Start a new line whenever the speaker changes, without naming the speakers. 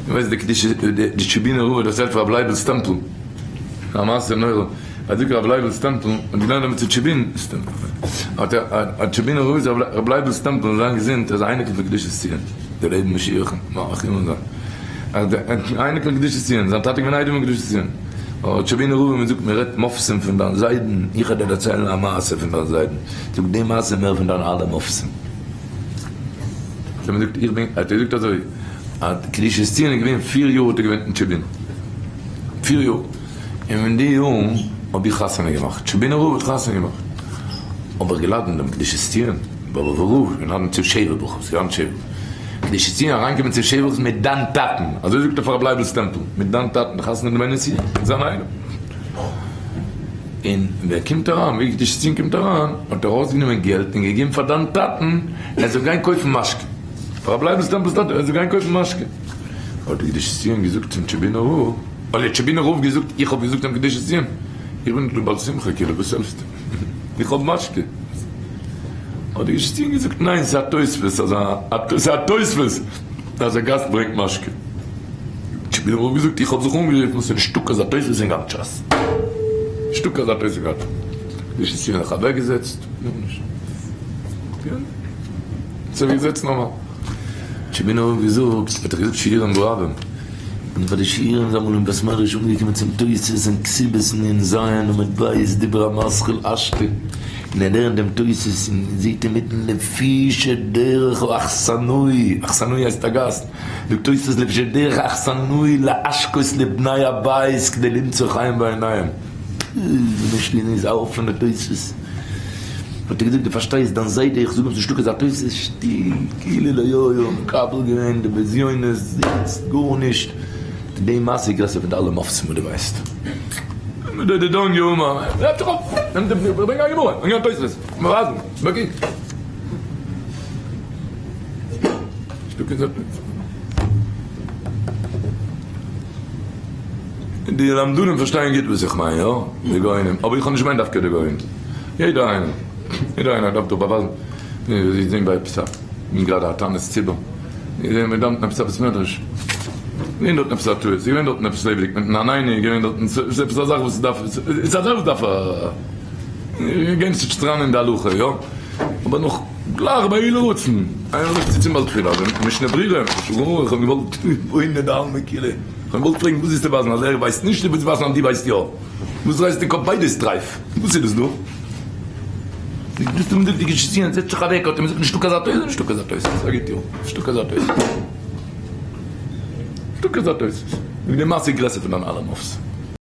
דו ווייסט די קדושה די טשעבינער רב האט דערציילט פאר רבי לייבל סטעמפל א מעשה נורא, אז זאגט רבי לייבל סטעמפל האט געלערנט דעמאלטס אין טשעבין האט ער טשעבינער רב איז רבי לייבל סטעמפל זאל זיין געזונט איז א אייניקל פון קדושת ציון דער לעבן משיח מרחם זיין אז דער אייניקל קדושת ציון זיין טאטע געווען איידעם פון קדושת ציון האט טשעבינער רב אים געזאגט מען רעדט מופתים פון דיין זיידן איך וועל דיר דערציילן א מעשה פון דיין זיידן זאגט די מעשה מער פון דיינע אלע מופתים. האט ער מיר געזאגט איך בין האט ער געזאגט אזוי אז קדושת ציון איז געווען פיר יאר האט ער געוואוינט אין טשעבין פיר יאר און אין די יארן האב איך חתונה געמאכט טשעבינער רב האט חתונה געמאכט האב איך געלאדענט דעם קדושת ציון באבובער רב געלאדענט צו שבע ברכות געלאדענט שבע קדושת ציון אריינקומען צו שבע ברכות מיט דיין טאטן אזוי זאגט ער פאר רבי לייבל סטעמפל מיט דיין טאטן די חתונה דעם נשיא מיט זיין איידעם. און ווער קומט אריין, ווי קדושת ציון קומט אריין, האט ער ארויסגענומען געלט און געגעבן פאר דיין טאטן ער זאל גיין קויפן משקה, פאר רבי לייבל סטעמפל'ס טאטע, ער זאל גיין קויפן משקה. האט דער קדושת ציון געזאגט צום טשעבינער רב, האט דער טשעבינער רב געזאגט, איך האב געזאגט דעם קדושת ציון, איך בין נישט דער בעל שמחה, כאילו וואס העלפסטו, איך האב משקה. האט דער קדושת ציון געזאגט, ניין, ס'איז א תוספות, ס'איז א תוספות אז א גאסט ברענגט משקה. טשעבינער רב געזאגט, איך האב זיך אנגערופן, ס'איז נישטא כזה תוספות אין גאנץ שס. נישטא כזה תוספות אין גאנץ שס. קדושת ציון זיך אוועקגעזעצט, גארנישט. כן. זיך אוועקגעזעצט נארמאל. טשעבינער רב געזאגט, האט ער געזאגט שיעורים ברבים. און ביי די שיעורים איז אמאל אין בית מדרש אנגעקומען צום תוס' אין כתובות נ ז עמוד ב' דיבור המתחיל אשתה. און ער לערנט דעם תוס' און זעט אינמיטן לפי שדרך האכסנאי, אכסנאי הייסט א גאסט. זאגט תוספות לפי שדרך האכסנאי להשקות לבני הבית כדי למצוא חן בעיניהם. די משנה איז א אפענע תוספות. האט ער געזאגט דו פארשטייסט דיין זיידע איך זאג אים ס'נישטא קיין תוספות שטיל כאילו לא היה מקבל געווען די בזיונות זיצט גארנישט די מעשה איז גרעסער פון די אלע מופתים וואס דו ווייסט. די דאן יאמר הייבט זיך אויף נעמט דעם ברענג א גמרא ברענג א תוספות מ'ווייזן באקוק. די למדנים פארשטייען גוט וואס איך מיין, יא? די גאונים. אבער איך האב נישט געמיינט דווקא די גאונים. יעדער איינער. יעדער איינער דארף דאך באווייזן. זיי זעהן ביי עפעס א, כ'בין גראדע א תענית ציבור. זיי זעהן מען דאווענט אין עפעס א בית מדרש. געווען דארטן עפעס א טעות. ס'איז געווען דארטן עפעס לעבעדיג מיטן ענני. געווען דארטן, ס'איז עפעס א זאך וואס דארף, ס'איז א זאך וואס דארף א, גיין נישט אריין אין די הלכה, יא? אבער נאך גלייך ביי הילול רצון, איינער לויפט צו צום בעל תפילה, אזוי מיטן משנה ברורה, שולחן ערוך, איך האב געוואלט בונה דעלמא כולא, איך האב געוואלט פרעגן וואס ווילסטו ווייזן אז ער ווייסט נישט, דו ווילסט ווייזן אז דו ווייסט יא, וואס דרייסטו די קאפ ביידע איז טרייף, וואס איז דאס דא? דאס האט די געשעצט, זעצט זיך אוועק, האט ער מיר געזאגט נישטא כזה תוס', נישטא כזה תוס', א גוט יאר, נישטא כזה תוס', נישטא כזה תוס', זאגט די מעשה איז גרעסער פון דיין אלע מופתים.